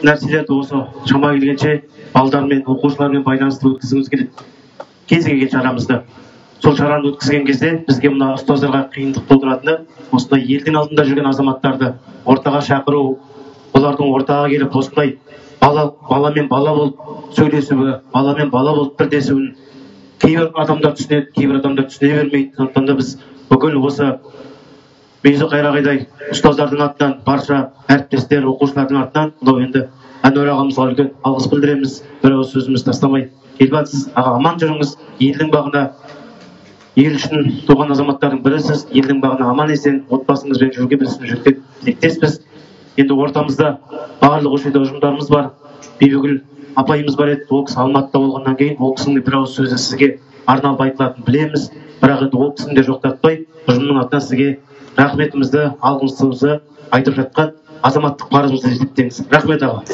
нәрселерді осы шама келгенше балдармен, оқушылармен байланысты өткізгіміз келеді. Кез келген шарамызды. Сол шараны өткізген кезде бізге мына ұстаздарға қиындық тудыратыны осындай елдің алдында жүрген азаматтарды ортаға шақыру, олардың ортаға келіп осындай баламен бала болып сөйлесуі, баламен бала болып тілдесуін кейбір адамдар түсінеді, кейбір адамдар түсіне бермейді. Сондықтан да біз бүкіл осы Мейзі Қайрағайдай ұстаздардың атынан, барша әріптестер, оқушылардың атынан мынау енді Әнуар ағамызға үлкен алғыс білдіреміз. Бір ауыз сөзімізді тастамай келіп, аға, аман жүріңіз, елдің бағына, ел үшін туған азаматтардың бірісіз, елдің бағына аман есен отбасыңызбен жүруге біз жүрекке тілектеспіз. Енді ортамызда барлық осы жерде ұжымдарымыз бар, Бибігүл апайымыз бар еді, ол кісі Алматыда болғаннан кейін ол кісінің бір ауыз сөзі сізге арналып айтылатынын білеміз. Бірақ енді ол кісіні де жоқтатпай ұжымның атынан сізге рахметімізді, алғысымызды айтып жатқан азаматтық парызымызды есептеңіз. Рахмет, аға.